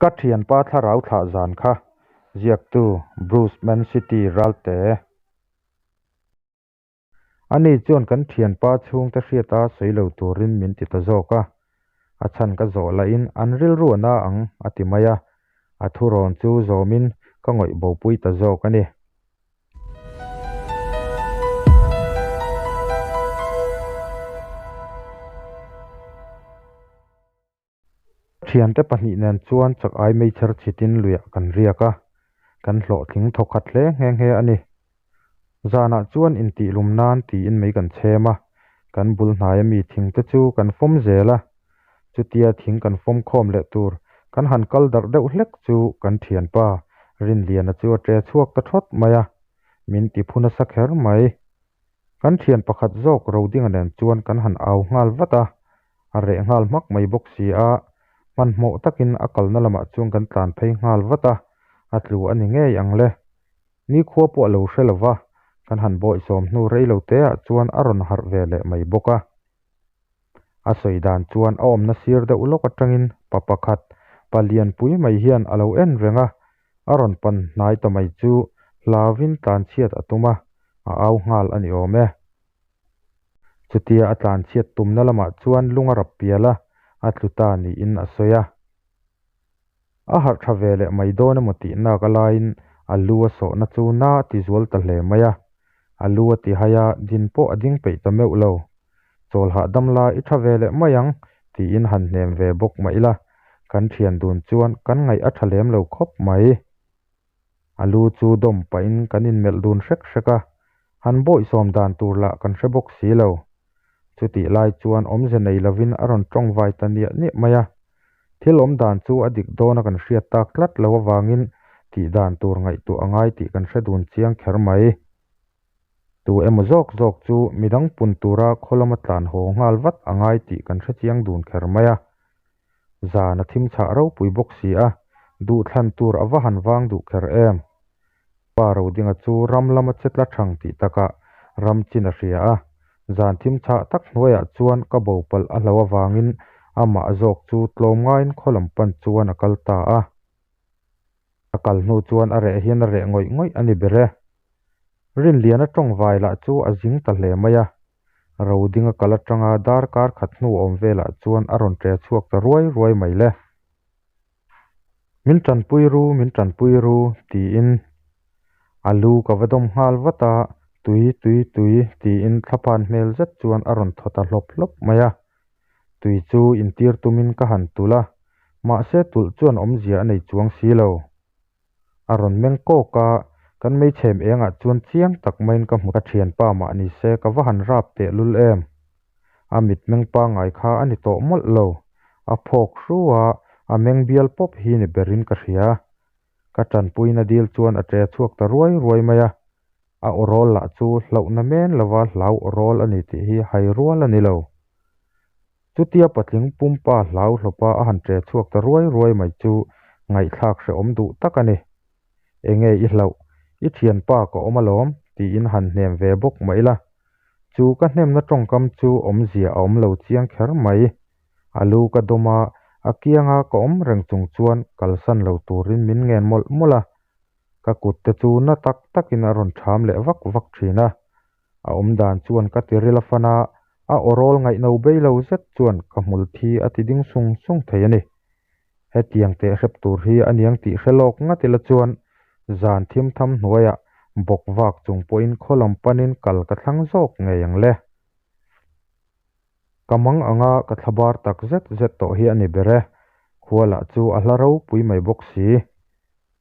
Ka thianpa thlarau thlah zan kha ziaktu Bruce Man City Ralte. Ani chuan kan thianpa chhungte hriata sawi lo turin min ti ta zawk a, a chhan ka zawh lahin an rilru a na ang a ti mai a, a thurawn chu zawmin ka ngawih bopui ta zawk a ni. Thiante pahnih nen chuan chak ai meichher chhitin luiah kan riak a, kan hlawhtling thawkhat hle nghe nghe a ni. Zanah chuan intihlum nan tiin mei kan chhem a, kan bul hnaia mi thing te chu kan fawm zel a. Chutia thing kan fawm khawm leh tur kan han kal darh deuh hlek chu kan thianpa Rinliana chu a ṭe chhuak ta ṭhawt mai a, min ti phu nasa kher mai. Kan thian pakhat zawk Rodinga nen chuan kan han au nghal vat a, a reh nghal hmak mai bawk si a, hmanhmawh takin a kalna lamah chuan kan tlan phei nghal vat a, a tlu a ni ngei ang le. Nikhua pawh a lo hre lo va, kan han bawihsawm hnu rei lo te ah chuan a rawn harh ve leh mai bawk a. A sawi dan chuan a awmna sir deuh lawk atangin pa pakhat, pa lianpui mai hian a lo en reng a, a rawn pan hnai ta mai chu hlauvin tlanchhiat a tum a, a au nghal a ni awm e. Chutia a tlanchhiat tumna lamah chuan lung a rap pial a, a tlu ta niin a sawi a. A harh tha ve leh mai dawn emaw tih nak a laiin a lu a sawhna chu na a ti zual ta hle mai a. A lu a ti hai a, din pawh a ding peih ta meuh lo. Chawl hahdam la i tha ve leh mai ang tiin han hnem ve bawk mah ila, kan thian dun chuan kan ngaih a tha lem lo khawp mai. A lu chu dawm pahin kan inmelh dun hrek hrek a, han bawihsawm dan tur lah kan hre bawk si lo. Chutih lai chuan awmze nei lovin a rawn tawng vai ta niah niah mai a. Thil awm dan chu a dik dawna kan hriat tak tlat lo avangin tih dan tur ngaihtuah a ngai tih kan hre dun chiang kher mai. Tu emaw zawk zawk chu midang pun tura khaw lama tlan haw nghal vat a ngai tih kan hre chiang dun kher mai a. Zan a thim chhah ropui bawk si a, duhthlan tur a va han vang duh kher em? Pa Rodinga chu ram lama che tla thang tih takah ram chin a hria a, zan thim chhah tak hnuaiah chuan ka bo palh a hlo avangin amah zawk chu tlawm ngaiin khaw lam pan chuan a kal ta a. A kal hnu chuan a reh hian a reh ngawih ngawih a ni ber e. Rinliana tawngvai lah chu a zing ta hle mai a, Rodinga kal atanga darkar khat hnu awm velah chuan a rawn ṭe chhuak ta ruai ruai mai le. Min ṭanpui ru, min ṭanpui ru, tiin a lu ka va dawm nghal vat a, tui, tui, tui, tiin thlaphan hmel zet chuan a rawn thaw ta hlawp hlawp mai a. Tui chu intir tumin ka han tulh a, mahse tulh chuan awmzia a nei chuang si lo. A rawn meng kawk a, kan meichhem engah chuan chiang tak maiin ka hmu. Ka thianpa mah ni se ka va han rap tehlul em. A mitmeng pangngai kha a ni tawh mawlh lo. A phawk hru a, a meng bial pawp hi ni berin ka hria. Ka tanpuina dil chuan a ṭe chhuak ta ruai ruai mai a. A aw rawl lah chu hlauhna men lova hlau aw rawl a ni tih hi hai rual a ni lo. Chutia patling pumpa hlau hlawpa a han ṭe chhuak ta ruai ruai mai chu ngaihthlak hrehawm duh tak a ni. Enge i hlauh? I thianpa ka awm alawm, tiin han hnem ve bawk mah ila. Chu ka hnemna tawngkam chu awmzia a awm lo chiang kher mai. A lu ka dawm a, a kianga ka awm reng chung chuan kalsan lo turin min ngen mawlh mawlh a. Ka kut te chu na tak takin a rawn ṭham leh vak vak ṭhin a. A awm dan chuan ka ti ril a fan a, a awrawl ngaihno bei lo zet chuan ka hmul thi a ti ding sung sung thei a ni. Hetiang teh hrep tur hi a niang tih hre lawk ngat ila chuan zan thim tham hnuaiah bawk vak chung pawhin khaw lam panin kal ka thlang zawk ngei ang le. Ka mang anga ka thlabar tak zet zet tawh hi a ni ber e, khua lah chu a hla ropui mai bawk si.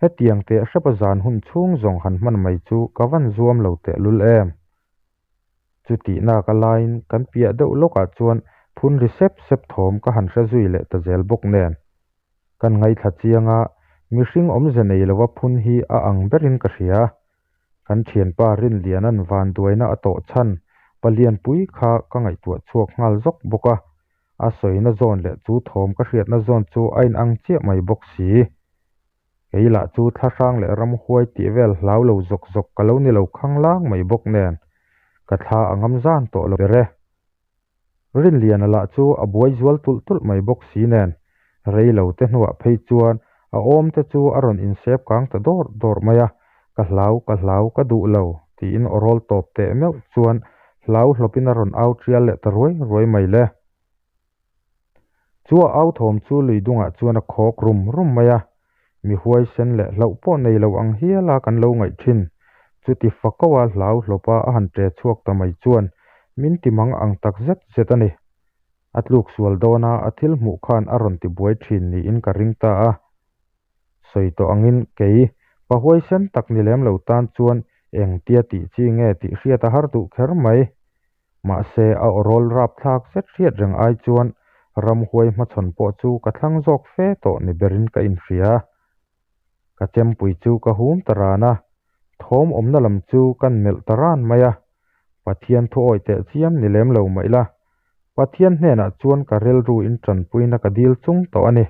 Hetiang teh hrepa zan hun chhung zawng han hman mai chu ka van zuam lo tehlul em. Chutihna ka laiin kan piah deuh lawkah chuan phun ri sep sep thawm ka han hre zui leh ta zel bawk nen. Kan ngaithla chiang a, mihring awmze nei lova phun hi a ang berin ka hria. Kan thianpa Rinliana'n vanduaina a tawh chhan palianpui kha ka ngaihtuah chhuak nghal zawk bawk a, a sawina zawn leh chu thawm ka hriatna zawn chu a inang chiah mai bawk si. Kei lah chu thlahrang leh ramhuai tih vel hlau lo zawk zawk ka lo ni lo khanglang mai bawk nen, ka thla a ngam zan tawh lo ber e. Rinliana lah chu a buai zual tulh tulh mai bawk si nen, rei lo te hnuah phei chuan A awm te chu a rawn insep kang ta dawrh dawrh mai a, Ka hlau, ka hlau, ka duh lo, tiin aw rawl tawp teh meuh chuan hlau hlawpin a rawn au tial leh ta ruai ruai mai le. Chu a au thawm chu lui dungah chuan a khawk rum rum mai a, mi huaisen leh hlauh pawh nei lo ang hiala kan lo ngaih thin. Chuti fakaua hlau hlawpa a han ṭe chhuak ta mai chuan min ti mang ang tak zet zet a ni. A tluk sual dawna a thil hmuh khan a rawn ti buai thin niin ka ring ta a. Sawi tawh angin kei, pa huaisen tak ni lem lo tan chuan engtia tih chi nge tih hriat a har duh kher mai. Mahse, a awrawl rapthlak zet hriat reng ai chuan ramhuai hmachhawn pawh chu ka thlang zawk fe tawh ni berin ka inhria. Ka chempui chu ka hum ta ran a, thawm awmna lam chu kan melh ta ran mai a. Pathian thu awi teh chiam ni lem lo mah ila, Pathian hnenah chuan ka rilru in tanpuina ka dil chung tawh a ni.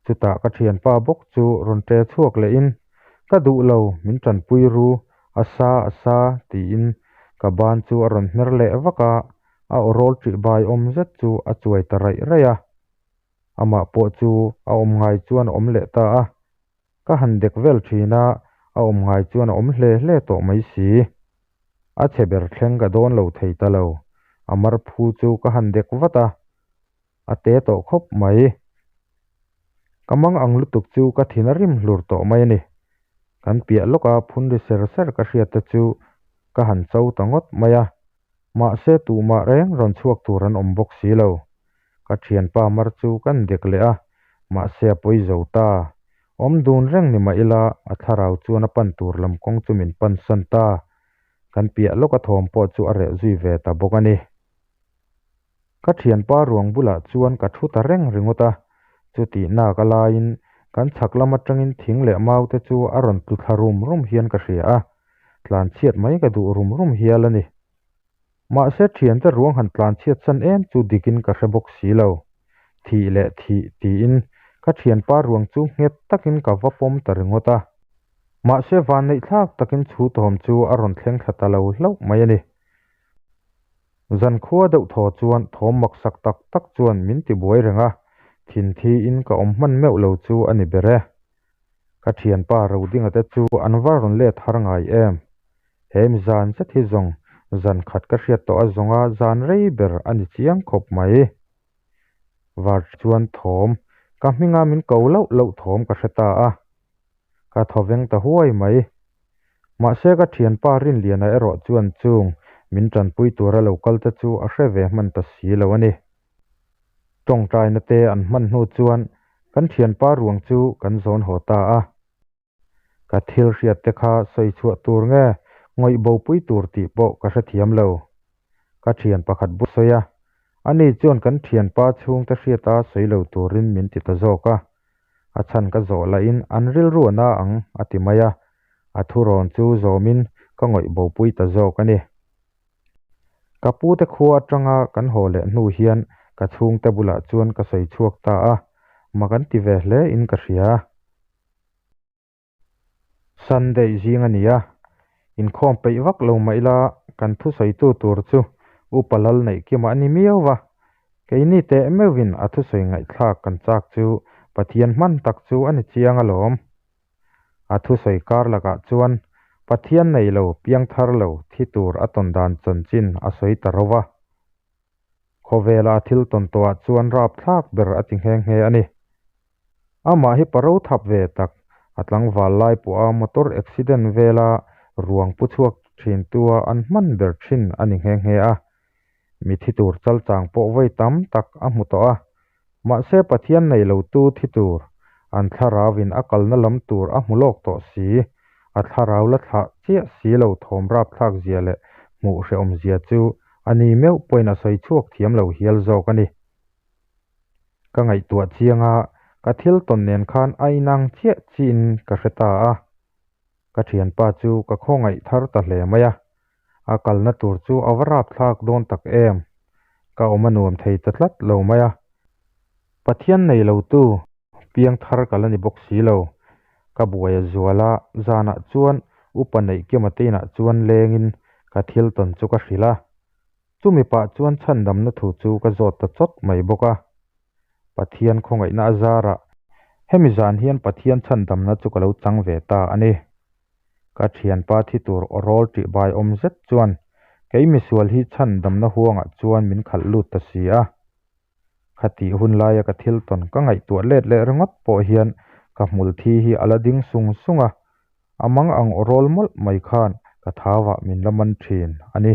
Chutah ka thianpa bawk chu rawn ṭe chhuak lehin, Ka duh lo, min ṭanpui ru, a sa a sa, tiin ka ban chu a rawn hmer leh vak a, a aw rawl ṭih bai awm zet chu a chuai ta raih raih a. Amah pawh chu a awm ngai chuan a awm leh ta a. Ka han dek vel thin a, a awm ngai chuan a awm hle hle tawh mai si. A chhe ber thleng ka dawn lo thei ta lo, a mar phu chu ka han dek vat a, a te tawh khawp mai. Ka mang ang lutuk chu ka thin a rim hlur tawh mai a ni. Kan piah lawka phun ri ser ser ka hriat te chu ka han cho ta ngawt mai a, mahse tuhmah reng rawn chhuak tur an awm bawk si lo. Ka thianpa mar chu kan dek leh a, mahse a pawi zo ta. Awm dun reng ni mah ila a thlarau chuan a pan tur lam kawng chu min pan san ta. Kan piah lawka thawm pawh chu a reh zui ve ta bawk a ni. Ka thianpa ruang bulah chuan ka thu ta reng ringawt a, chutih nak a laiin kan chhak lam atangin thing leh mau te chu a rawn tlu thla rum rum hian ka hria a, tlanchhiat mai ka duh rum rum hial a ni. Mahse thiante ruang han tlanchhiat san em chu dikin ka hre bawk si lo. Thih leh thih tiin ka thianpa ruang chu nghet takin ka va pawm ta ringawt a. Mahse vanneih thlak takin chhu tawm chu a rawn thleng thla ta lo hlauh mai a ni. Zankhua deuh thaw chuan thawm maksak tak tak chuan min ti buai reng a, thinthi in ka awm hman meuh lo chu a ni ber e. Ka thianpa Rodinga te chu an va rawn let har ngai em? He mi zan zet hi zawng zan khat ka hriat tawh a zawnga zan rei ber a ni chiang khawp mai. Var chuan thawm ka hminga min ko loh loh thawm ka hre ta a, ka thaw veng ta huai mai. Mahse ka thianpa Rinliana erawh chuan chung min tanpui tura lo kal te chu a hre ve hman ta si lo a ni. Tawngtaina te an hman hnu chuan kan thianpa ruang chu kan zawn haw ta a. Ka thil hriat te kha sawi chhuah tur nge ngawih bopui tur tih pawh ka hrethiam lo. Ka thian pakhat bu sawi a, ani chuan kan thianpa chhungte hriata sawi lo turin min ti ta zawk a. A chhan ka zawh lahin an rilru a na ang a ti mai a, a thurawn chu zawmin ka ngawih bopui ta zawk a ni. Ka pute khua atanga kan haw leh hnu hian ka chhungte bulah chuan ka sawi chhuak ta a, mak an ti ve hle in ka hria. Sunday zing a ni a, inkhawm peih vak lo mah ila kan thusawitu tur chu Upa Lal Neihkima a ni miau va, keini teh meuhin a thusawi ngaihthlak kan chak chu Pathian hman tak chu a ni chiang alawm. A thusawi kar lakah chuan Pathian nei lo, piangthar lo, thi tur a tawn dan chanchin a sawi ta ro va. Khawvela a thil tawn tawhah chuan rapthlak ber a ti nghe nghe a ni. Amah hi paro thap ve tak, a tlangval lai pawha motor accident vela ruang pu chhuak thintua an hman ber thin a ni nghe nghe a. Mi thi tur chalchang pawh vawi tam tak a hmu tawh a. Mahse Pathian nei lotu thi tur, an thlarauin a kalna lam tur a hmu lawk tawh si, a thlarau la thlah chiah si lo thawm rapthlak zia leh hmuh hrehawm zia chu a ni meuh pawhin a sawi chhuak thiam lo hial zawk a ni. Ka ngaihtuah chiang a, ka thil tawn nen khan a inang chiah chiin ka hre ta a. Ka thianpa chu ka khawngaih thar ta hle mai a, a kalna tur chu a va rapthlak dawn tak em? Ka awm a nuam thei ta tlat lo mai a. Pathian nei lotu piang thar ka la ni bawk si lo. Ka buai a zual a, zanah chuan Upa Neihkima te inah chuan lengin ka thil tawn chu ka hrilh a. Chumi pah chuan chhandamna thu chu ka zawt ta chawt mai bawk a. Pathian khawngaihna a zarah. Hemi zan hian Pathian chhandamna chu ka lo chang ve ta a ni. Ka thianpa thi tur awrawl ṭihbai awm zet chuan kei misual hi chhandamna huangah chuan min khalh lut ta si a. Khatih hun laia ka thil tawn ka ngaihtuah let leh ringawt pawh hian ka hmul thi hi a la ding sung sung a, a mang ang awrawl mawlh mai khan ka thauah min la man thin a ni.